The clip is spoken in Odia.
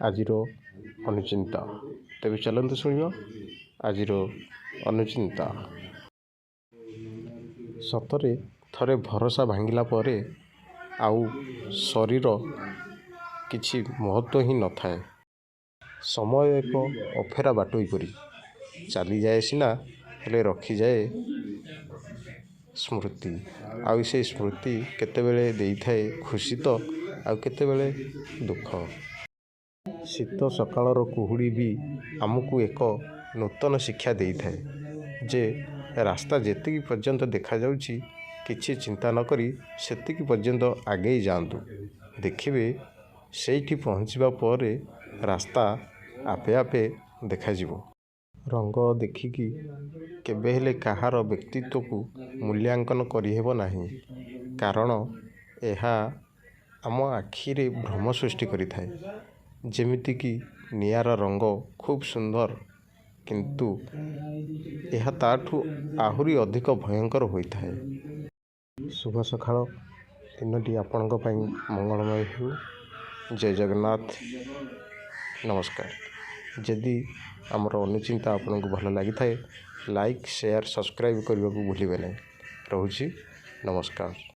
ଆଜିର ଅନୁଚିନ୍ତା। ତେବେ ଚାଲନ୍ତୁ ଶୁଣିବା ଆଜିର ଅନୁଚିନ୍ତା। ସତରେ ଥରେ ଭରସା ଭାଙ୍ଗିଲା ପରେ ଆଉ ଶରୀର କିଛି ମହତ୍ତ୍ୱ ହିଁ ନଥାଏ। ସମୟ ଏକ ଅଫେରା ବାଟୋଇ ପରି, ଚାଲିଯାଏ ସିନା, ହେଲେ ରଖିଯାଏ ସ୍ମୃତି। ଆଉ ସେଇ ସ୍ମୃତି କେତେବେଳେ ଦେଇଥାଏ ଖୁସି ତ ଆଉ କେତେବେଳେ ଦୁଃଖ। ଶୀତ ସକାଳର କୁହୁଡ଼ି ବି ଆମକୁ ଏକ ନୂତନ ଶିକ୍ଷା ଦେଇଥାଏ ଯେ ରାସ୍ତା ଯେତିକି ପର୍ଯ୍ୟନ୍ତ ଦେଖାଯାଉଛି, କିଛି ଚିନ୍ତା ନକରି ସେତିକି ପର୍ଯ୍ୟନ୍ତ ଆଗେଇ ଯାଆନ୍ତୁ। ଦେଖିବେ, ସେଇଠି ପହଞ୍ଚିବା ପରେ ରାସ୍ତା ଆପେ ଆପେ ଦେଖାଯିବ। ରଙ୍ଗ ଦେଖିକି କେବେହେଲେ କାହାର ବ୍ୟକ୍ତିତ୍ୱକୁ ମୂଲ୍ୟାଙ୍କନ କରିହେବ ନାହିଁ, କାରଣ ଏହା ଆମ ଆଖିରେ ଭ୍ରମ ସୃଷ୍ଟି କରିଥାଏ। ଯେମିତିକି ନିଆଁର ରଙ୍ଗ ଖୁବ୍ ସୁନ୍ଦର, କିନ୍ତୁ ଏହା ତା'ଠୁ ଆହୁରି ଅଧିକ ଭୟଙ୍କର ହୋଇଥାଏ। ଶୁଭ ସକାଳ। ଦିନଟି ଆପଣଙ୍କ ପାଇଁ ମଙ୍ଗଳମୟ ହେଉ। ଜୟ ଜଗନ୍ନାଥ। ନମସ୍କାର। ଯଦି ଆମର ଅନୁଚିନ୍ତା ଆପଣଙ୍କୁ ଭଲ ଲାଗିଥାଏ, ଲାଇକ୍, ସେୟାର, ସବସ୍କ୍ରାଇବ୍ କରିବାକୁ ଭୁଲିବେ ନାହିଁ। ରହୁଛି, ନମସ୍କାର।